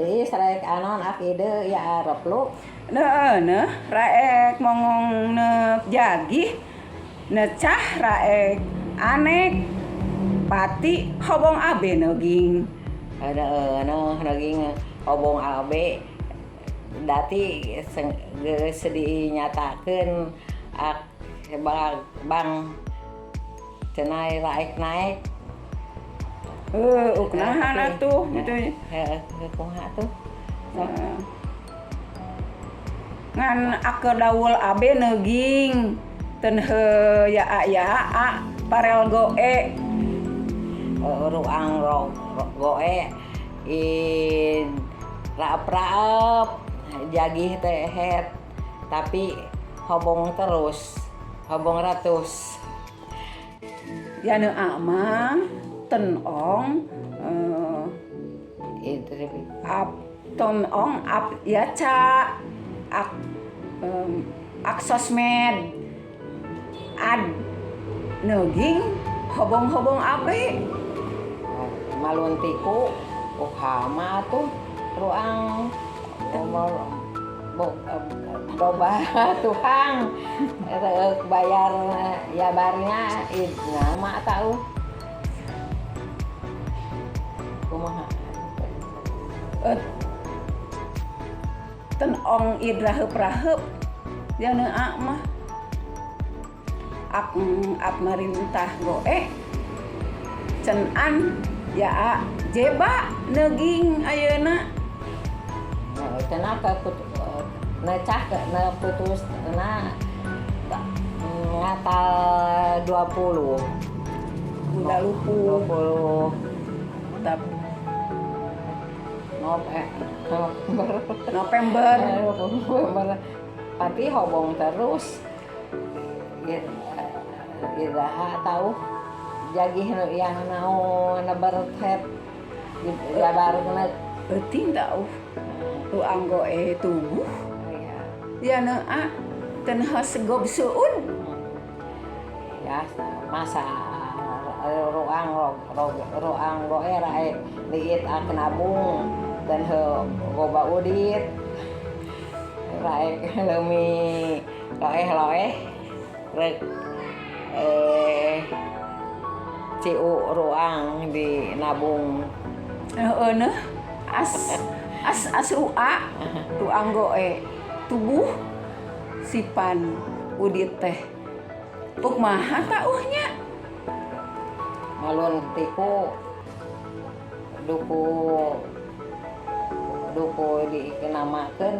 Tiis raek anon ak ide ya replu. Neuneuh raek mongong neuk jagih necah raek anek pati hobong abe neuging. Neuneuh neuging hobong abe dati geus dinyatakeun ak bang cenah raek naek. Heuh nahan atuh kitu. Heeh, kumaha atuh? Ngan ake daul abe neuging ten heuh yaa yaa parel goe. Ruang goe id raep-raep jagih teh het tapi hobong terus hobong ratus. Ya neua mah ten ong ap ton ong ap yaca ak ak sosmed ad neuging hobong-hobong abe. Maluntiku ukama tuh ruang loba tukang bayar yabarnya id nama tahu kumaha. Ten ong id raheup-raheup ya neua mah ak ap marintah goe cen an yaa jeba neuging ayeuna. Cenah necah na putus na ngatal 20. Udah lupu 20 tap November. November. November pati hobong terus iraha tahu jagih yang naon neber het jabar euting tau ruang goe tubuh ya neua ten gob suud. Ya masa ruang ruang goe raek liit ak nabung dan he goba udit raek leumi loeh-loeh rek ciu ruang di nabung. Heeh, as as as ua ruang goe tubuh sipan udit teh kumaha tauhnya. Malun tiku duku duku dikenamakeun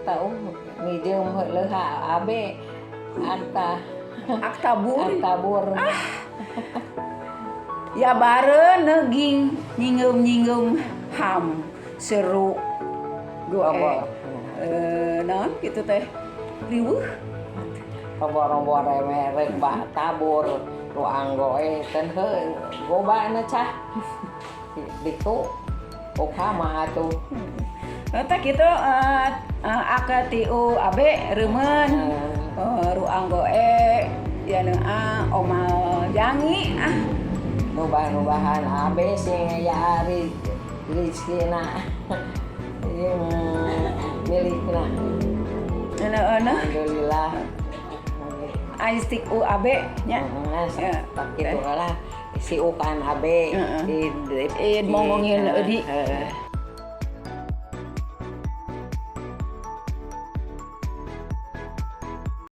tau mijeum leuha abe akta. Aktabur. Aktabur. Ah. Ya bare neuging nyinggeum-nyinggeum ham seru goe naon kitu teh riweuh. Robo-robo reme rek tabur ruang goe ten heuh goba na cah ditu ukama atuh. Eta kitu ake tiu abe reumeun ruang goe ya neua omal jangi ah. Rubah-rubahan abe sing ya rizkina jeung milikna. Euneuh. Alhamdulillah. Ais tik u abe nya. Heeh, kitu lah si ukan abe. Id mongongin eudi. Heeh.